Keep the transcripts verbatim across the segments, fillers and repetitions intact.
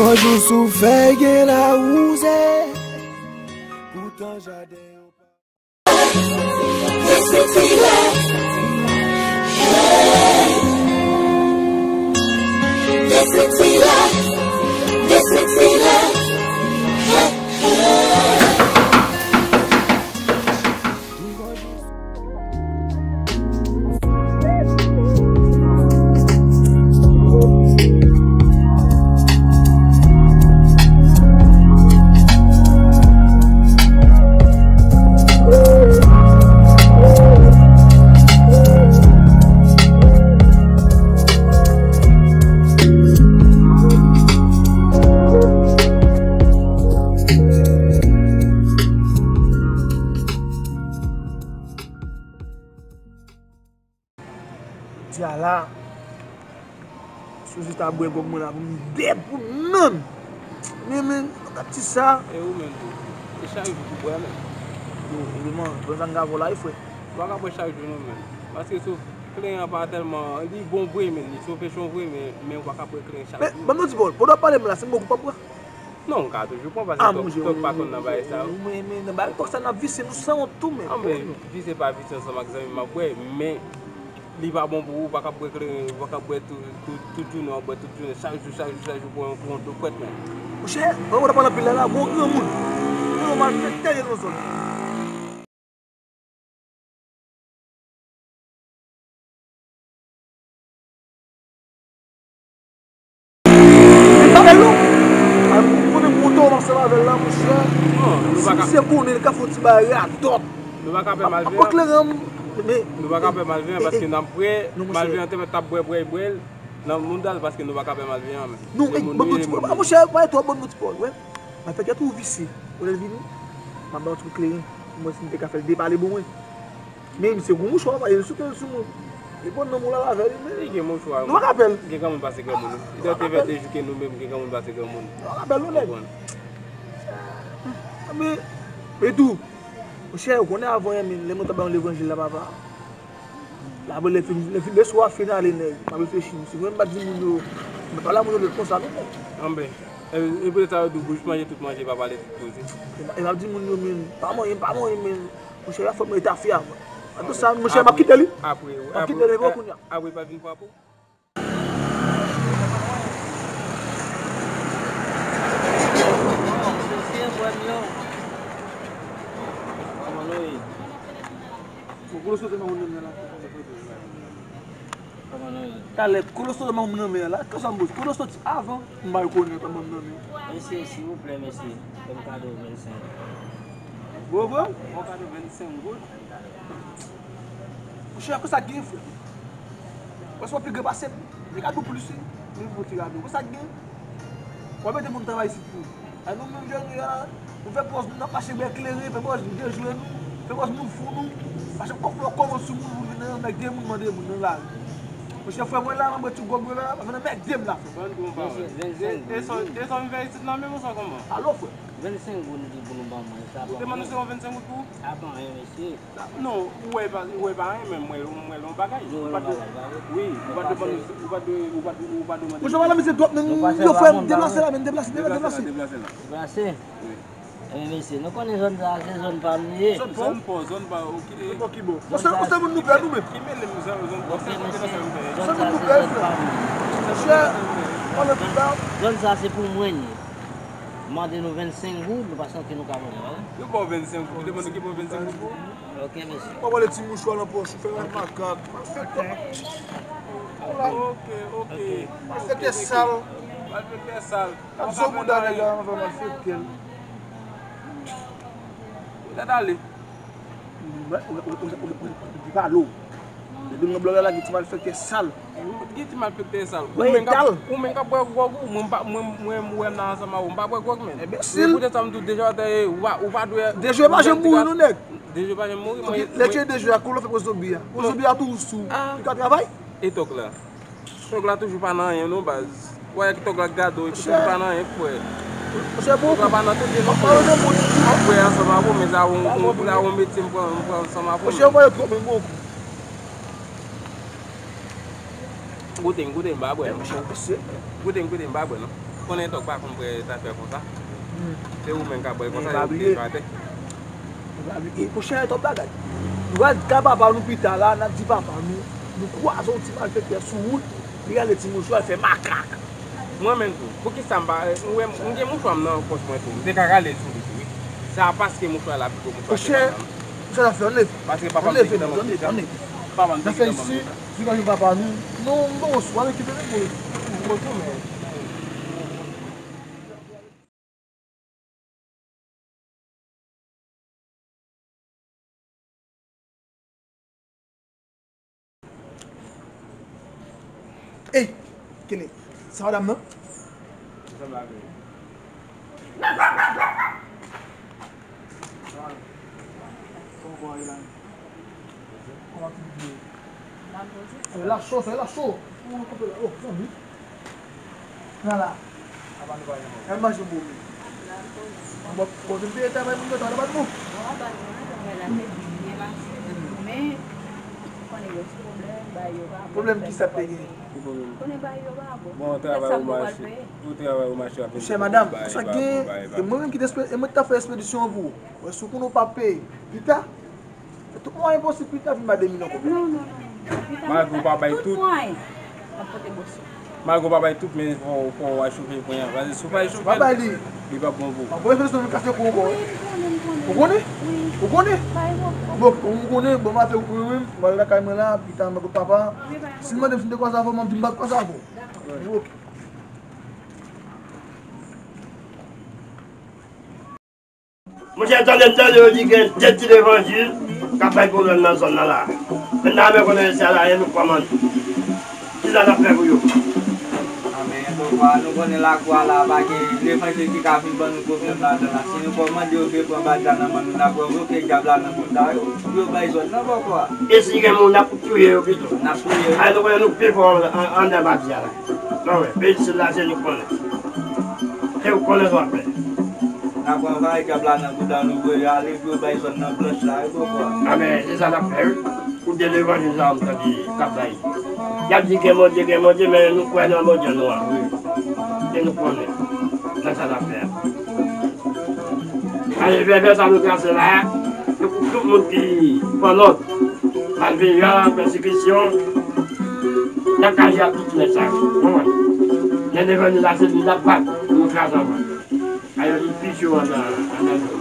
Jou sou fèy gen lawouze, poutan jaden yo pa. Di a la, Suzy ta bwè gwòg mwen la pou m bèt pou m nann. Men, men, gad ti sa. E ou menm tou? E chak jou pou bwè menm. Yo, e man, bon sa m ka vò la, wi, frè. Ou pa ka bwè chak jou non, menm. Paske sou kleren an pa tèlman, li bon vre, men li sou pechon vre, men, men ou pa ka bwè kleren chak jou. Men, ban m yon ti pawòl, pandan w ap pale m la, se m bwè ou pa bwè? Non, m ka toujou pran, paske tòg, tòg pa konn nan bagay sa yo. Men, men, nan bagay tòg sa, n ap visye, nou sanwont tou, men. Anben, visye pa visye ansanm ak zanmi m ap bwè, men li pa bon pou ou, ou pa ka bwè kleren, ou pa ka bwè tou, tou, tout jounen, w ap bwè tout jounen, chak jou, chak jou, chak jou, pou yon, pou yon do pwèt, men. Monchè, ou wè w ap pale anpil la, la, gon granmoun. Gon malfektè nan zòn. Li pa bèl non. Al pou konnen moto w ansanm avè l la, monchè. Non, nou pa ka. Si misye konnen li ka fè yon ti bagay radòt. Nou pa ka pè malveyan. Ap kleren, men. Nou pa ka pè malveyan paske n ap bwè, non, monchè. Malveyan te mèt ap bwè, bwè, bwè l nan moun dal paske nou pa ka pè malveyan, men. Non, e, bon, bon, ti pawòl. Monchè, pa twò bon, bon, ti pawòl, wè. Malfektè tou visye. Ou lè l vini, m ap ba w ti kout kleren. Mwen, si m te ka fè l depale bon, mwen. Men misye gon mouchwa, pa, li sou tèl sou moun. Li pran nanm ou la avè li, men. Li gen mouchwa. Nou pa ka pè l. Gen granmoun pase granmoun. Li te vè de jou ke nou menm, gen granmoun pase granmoun. Nou pa ka pè l, non, nèg. Konprann. Men, men tou, monchè, ou konnen avan, men, lè mwen t ap ba nou levanjil la, papa. La, bon, lè fin, lè fin, lè swa fin ale, nèg, m ap reflechi, si mwen m pa di moun yo, m pa la moun yo lòt konsa, non, nèg. Anben, e, e poutèt sa yo di w bouch manje, tout manje, pa pale, tout koze. E m ap di moun yo, men, pa manyen, pa manyen, men. Monchè, la fò mwen tafya, mwen. An tou sa, monchè, m ap kite li. Apre, m ap kite li, bon, kounye a. Apre, pa vin frape w. Kòman nou ye? Bon, Kolo soti nan moun nan la. Kòman nou ye? Talè, Kolo soti nan moun nan la. Kòman m boz? Kolo soti avan. M bay konnen kòman m nan men. Mesye, silvouplè, mesye, fè m kado vennsenk goud. Bon, bon? Fè m kado vennsenk goud. Monchè, konsa k gen, frè. Wè, se w pi gran pase m. Li ka di w plis, wi. Li pou ti kado. Konsa k gen. W ap mete moun travay isit tou. A nou menm jèn yo a, nou fè pòz nou, n ap mache bwè kleren, fè pòz nou dejwe nou, fè pòz nou fou nou. Mache kòk flò kòmans sou moun, moun vin nan mèk de moun, mande moun nan lari. Monchè, frè mwen la, mwen bwè ti gwòg mwen la, mwen nan mèk de m la, frè. Ban nou yon pawòl. Mesye, vennsenk goud. E, e sa, e sa w vin fè isit la menm ou sa kòman? Alo, frè. Vennsenk goud nou di pou nou ban mwen, sa pa anyen. Ou te ban nou sèlman vennsenk goud pou ou? Sa pa anyen, mesye. Non, ou wè pa, ou wè pa anyen, men mwen, mwen wè yon bagay. Ou pa dwe, wi, ou pa dwe ban nou, ou pa dwe, ou pa dwe, ou pa dwe mande. Monchè, pa la misye dwòp, men, yo frè m, deplase la, men, deplase, deplase, deplase. Deplase. Deplase? Wi. Ebyen, mesye, nou konnen zòn sa, se zòn pa nou ye. Zòn pa w? Zòn pa w, zòn pa w, ok. Zòn pa w ki bò? Ou se, ou se moun nou pè nou menm. Ki mele m zòn, zòn pa w, se zòn pa nou. Zòn sa, se zòn pa nou. Monchè, pale pi ba. Zòn sa, se pou mwen li ye. Mande nou vennsenk goud, nou pa santi nou ka mande, wi. Yo ba w vennsenk goud, yo demande ki ba w vennsenk goud pou ou? Ok, mesye. Ou pa pale ti mouchwa nan pòch, ou fè yon makak. Malfektè. Ok, ok. Malfektè sal. Malfektè sal. Ap zo bouda nèg la, anvan malfektè. Ou tèt ale. Ou pa lo. Depi m nan blòk la, gen ti malfektè sal. Ou gen ti malfektè sal. Ou menm k ap, ou menm k ap bwè gwòg ou, mwen pa, mwen, mwen, mwen wè m nan ansanm avè w, m pa bwè gwòg, men. Enbensil. Se poutèt sa m di w deja, ou pa, ou pa dwe. Deja pa janm mouri non, nèg. Deja pa janm mouri, mwen. Lè ke deja a, koulè fè pran zonbi a. Pran zonbi a tou sou. Li ka travay? E tòg la? Tòg la toujou pa nan anyen non, baz. Ou wè tòg la gade w, epi toujou pa nan anyen, frè. Monchè, bon. Tòg la pa nan tèt li non, frè. M ap bwè ansanm avè w, men sa yon, yon, yon metye m pran, m pran ansanm avè w. Monchè, ou pale twòp, men bon. Goute m, goute m, m pa bwè non. Goute m, goute m, m pa bwè non. Konnen Tòg pa konn bwè zafè konsa. Se ou menm k ap bwè konsa, yo te atè. Monchè, twòp bagay. Nou pral ka papa nou pita la, n ap di papa nou, nou kwaze yon ti malfektè sou wout, li rale ti mouchwa, l fè makak. Mwen menm tou, poukisa m pa, ou wè, m gen mouchwa m nan pòch mwen tou. M te ka rale l sou li tou, wi. Sa paske mouchwa la pi gwo mouchwa ke papa m. Monchè, sa fè, ann leve. Paske papa m te gentan nan pita. Papa m te gentan nan pita. Di pa jwenn papa nou. Non, m bon sou, ale kite nou bon. M bon sou, men. Ey, kele, sa madanm nan? Fè la cho, fè la cho. Ou koupe la. Oh, zanmi. Pran la. Al manje bon. Bon, bon, bon, vin peye travay moun yo, travay pa nou. Pwoblèm ki sa te gen? Ki pwoblèm? Bon, travay ou mache, ou travay ou mache ap vin. Chè madanm, sa gen, e mwen menm ki te, e mwen ki ta fè ekspedisyon an pou ou. Wè, si w konnen w pa peye, pita. Fè tout mwayen posib pita vin bay de milyon kòb la. Non, non, non, non. Pita. Malgre w pa bay tout. Tout mwayen. M ap pote bòs ou. Malgre w pa bay tout, men fò, fò w al chofe pwen an. Paske si w pa chofe l, li p ap bon pou ou. Mwen pa bay li. Mwen pa bay li. Mwen pa bay li. Ou konnen? Wi, m konnen, m konnen. Ou konnen? Wi. Ou konnen? Bay mwen. Bon, ou konnen, bon, m ap fè ou konnen, m pral lakay mwen la, pita mwen kot papa. Wi, bay mwen. Si l mande m si m te kwaze avè w, m ap di m pa t kwaze avè w. Dakò. Ok. Monchè, tande m tande yo di gen de ti levanjil k ap bay pwoblèm nan zòn nan la. Mentnan, mwen konnen sa la, e nou kòmande. Kisa n ap fè pou yo? Anben, poukwa nou konnen lakou a la, pa gen levanjil ki ka vin ban nou pwoblèm ladan la. Si nou kòmande yo vle pran bagay nan men nou, n ap revoke dyab la nan moun sa yo, pou yo bay zòn nan, poukwa. E si gen moun, n ap touye yo pito. N ap touye yo. A, nou konnen nou pi fò an, an, anndan bati a la. Non, men, peyi isit la, se nou konnen. Se ou konnen sa w ap fè. N ap anvayi dyab la nan bouda nou, voye ale pou yo bay zòn nan blanch la, wi, poukwa. Anben, se sa n ap fè, wi. Pou de levanjil sa, m tande k ap bay. Y ap di gen Bondye, gen Bondye, men nou kwè nan Bondye nou an, wi. E nou konnen nan sa n ap fè a. Ale, fè, fè sa nou trase la a, se pou tout moun ki pran nòt. Malveyan, pèsekisyon, n ap kache ak tout nèg sa yo. Konprann? Lè levanjil la, se li n ap bat pou nou kraze anvan. Ayò, li pi cho anndan, anndan zòn.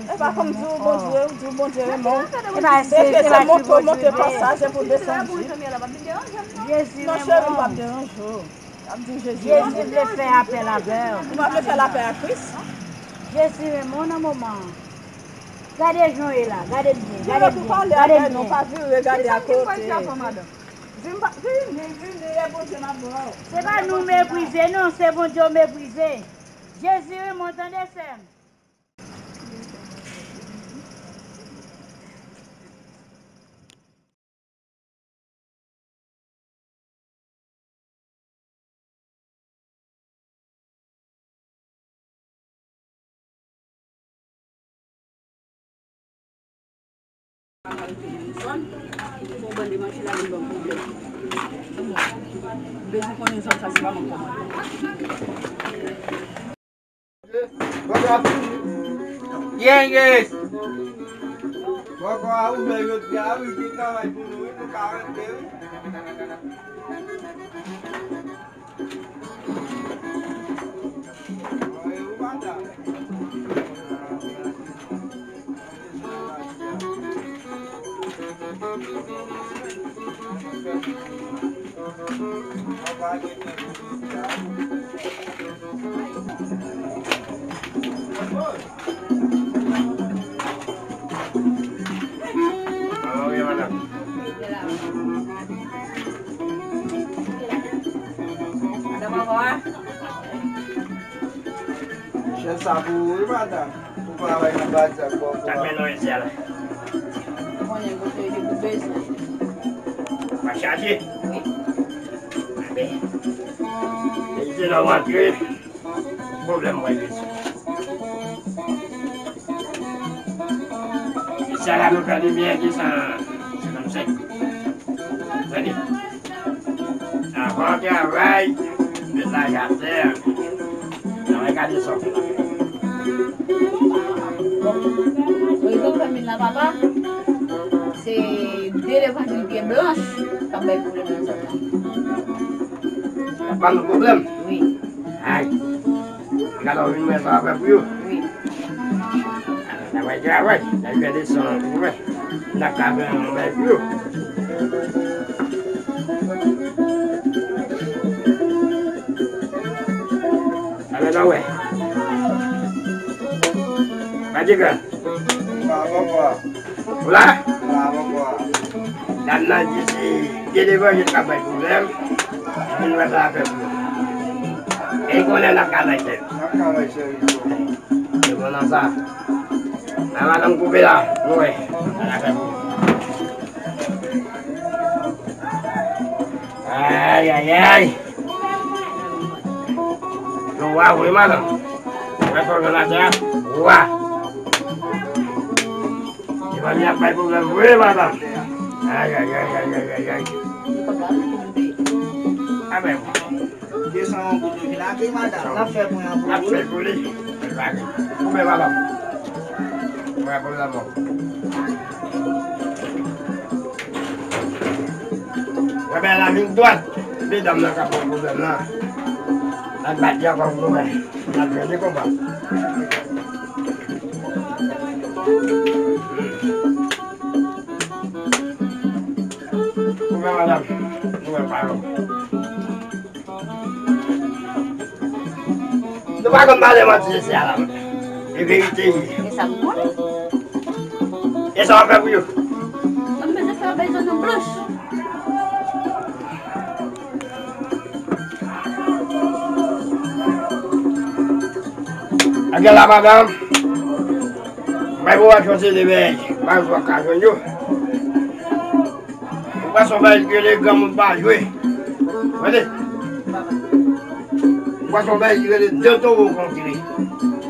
E pa fò m di w Bondye, di w Bondye renmen w. E pa se, se pa monte, monte pasaj, se pou desann di. Jezi renmen w. Non, cheri, m p ap deranje w. M ap di w Jezi. Jezi vle fè apèl avè w. Ou pa vle fè lapè a Kris? Jezi renmen w nan moman an. Gade jan w ye la, gade l byen, gade l byen, gade l byen. Vire pou pale avè nou, pa vire gade akote. Vini, vini, e Bondye m ap ba w. Se pa nou w meprize non, se Bondye w meprize. Jezi renmen w tande sè m. Bon, bande manti la vin ban m pwoblèm. Bezwen konnen zòn sa se pa mwen k kòmande. Yenge! Bòkò a ouvè jodi a wi, gen travay pou nou wi, nou ka rantre wi. Madanm, anvan a. Lè sa pou ou, wi, madanm. Pou pa wè nan baz ak bò kou a. Sa k mennen w isi a la? Ou konnen kote yo te pou bezwen. Pa chaje? Wi. Anben. E se lè w antre, pwoblèm mwen vin sou. E sa la nou fè limyè desan senkannsenk. Tande. Avan w travay, met laj atè. Travay gade sa w fè la. Rezon fè m vin la, papa, se de levanjil pye blanch k ap bay pwoblèm nan zòn nan. K ap ba nou pwoblèm? Wi. Ay. Gade w vin wè sa w ap fè pou yo. Wi. Travay, travay. Travay, gade sa w ap fè. N ap ka fè yon bagay pou yo. Alò, n a wè. Madigra. Ou la? Dam nan di se de levanjil k ap bay pwoblèm. Vin wè sa l ap fè pou yo. E konnen n ap ka bay sèvis. N ap ka bay sèvis. Se bon nan sa. A madanm koupe la, nou wè. Sa l ap fè pou yo. Ay, ay, ay. Yo wa vre, madanm. Wè fò yo la tè a. Wa. Ti fanmi ap bay pwoblèm vre, madanm. Ay, ay, ay. Amèn. Desann yon kout yo vin ake madanm. N ap fè pwen an pou ou. N ap fè pou li. Koupe, madanm. Mwen pou lanmò. Wè, men la vin dwat. Medam nan k ap pran pwoblèm nan. N ap bat li ankò pou nou wè. N ap jwenn li konpa. Koupe, madanm. Nou wè pa yo. Nou pa konn pale manti isi a la. E verite wi. E sa m konnen. E sa w ap fè pou yo? Mwen bezwen fè yon bezwen nan blanch. Anyen la, madanm. Mwen pou w al chwazi de bèj. Mwen pou w ka jwenn yo. Ou pa son bagay ki rele granmoun pa jwe. Tande? Ou pa son bagay ki rele de towo kontre.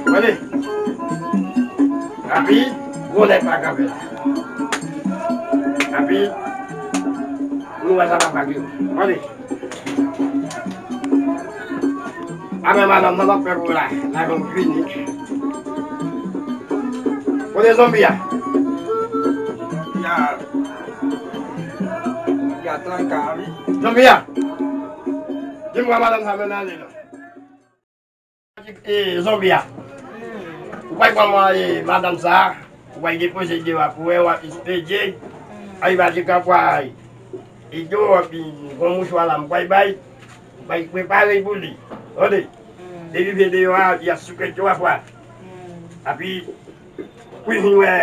Tande? Rapid, gwo nèg pa kanpe la. Rapid, nou wè sa pa fagil. Tande? Amèn, madanm, sa m ap fè pou la. La nou fini. Kote zonbi a? Zonbi a. Zonbi a tranka, wi. Zonbi a. Di m wè madanm sa mennen ale non. E, zonbi a. Ou pa pran mwen, e, madanm sa. Ou pa depoze dewa pou wè, w ap espedye. Ay, va di kapwa. E do, epi, gon mouchwa la, m pral bay. Bay prepare pou li. Tande. Depi vin deyò a, y ap souke twa fwa. Epi, pou vin wè,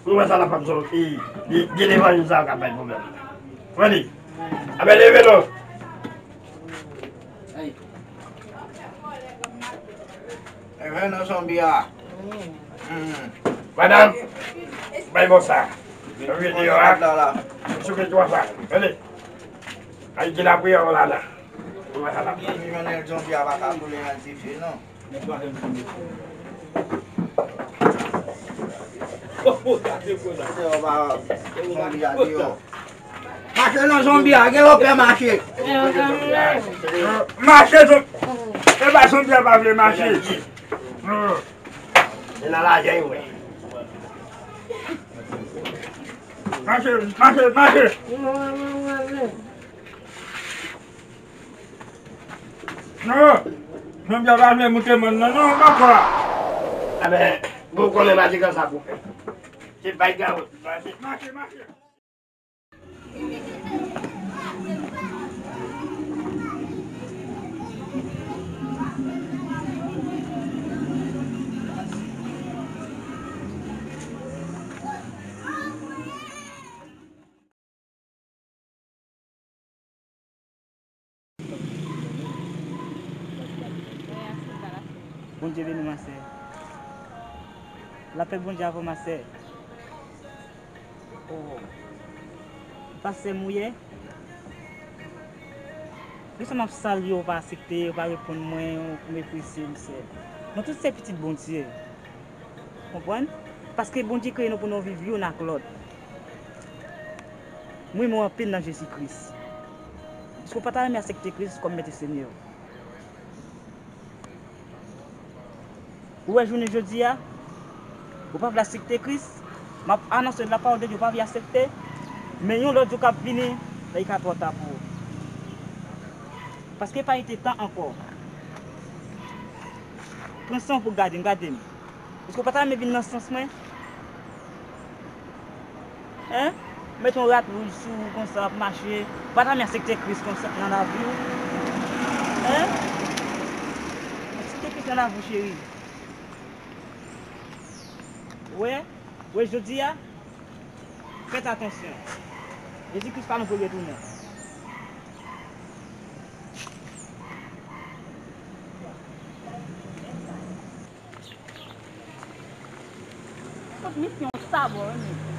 nou wè sa l ap fè m soti. Li, li devan nou sa k ap bay pwoblèm. Tande. Anben leve non. Leve non, zonbi a. Madanm, bay mwen sa. Nan videyo a, souke twa fwa. Tande. Ay, ki lapriyè w la, la. Ou wè sa la. Epi, jounen zonbi a pa ka boule nan dife, non. Mache nan zonbi a, gen yo pè mache. Mache, zon-, e pa zonbi a pa vle mache. Se nan lajan wi. Mache, mache, mache. Non, zonbi a pa vle moute mòn nan, non, pa kwè. Enben, bon, konnen majikan sa pou fè. Se bay gawot. Mache, mache, mache. Bondye beni w, ma sè. Lapè Bondye avè w, ma sè. Oh. Pastè m ou ye? Wi, sa m ap salye w, ou pa aksepte, ou pa reponn mwen, ou meprize m, sè. Nou tout se pitit Bondye. Konprann? Paske Bondye kreye nou pou nou viv youn ak lòt. Mwen renmen w anpil nan Jezi Kris. Èske w pa ta renmen aksepte Kris kòm Mèt e Senyè w? Ou wè jounen jodi a, ou pa vle aksepte Kris, m ap anonse lapawòl de Dye, ou pa vle aksepte, men yon lòt jou k ap vini, la li ka twò ta pou ou. Paske pa rete tan ankò. Pran san w pou gade m, gade m. Èske w pa ta renmen vin nan sans mwen? Hein? Mete yon rad wouj sou ou konsa, ap mache. Ou pa ta renmen aksepte Kris konsa nan lavi w? Hein? Aksepte Kris nan lavi w, cheri. Wè, wè, jodi a, fèt atansyon. Jezi Kris pa lwen pou retounen. Kot misyon sa bò, men.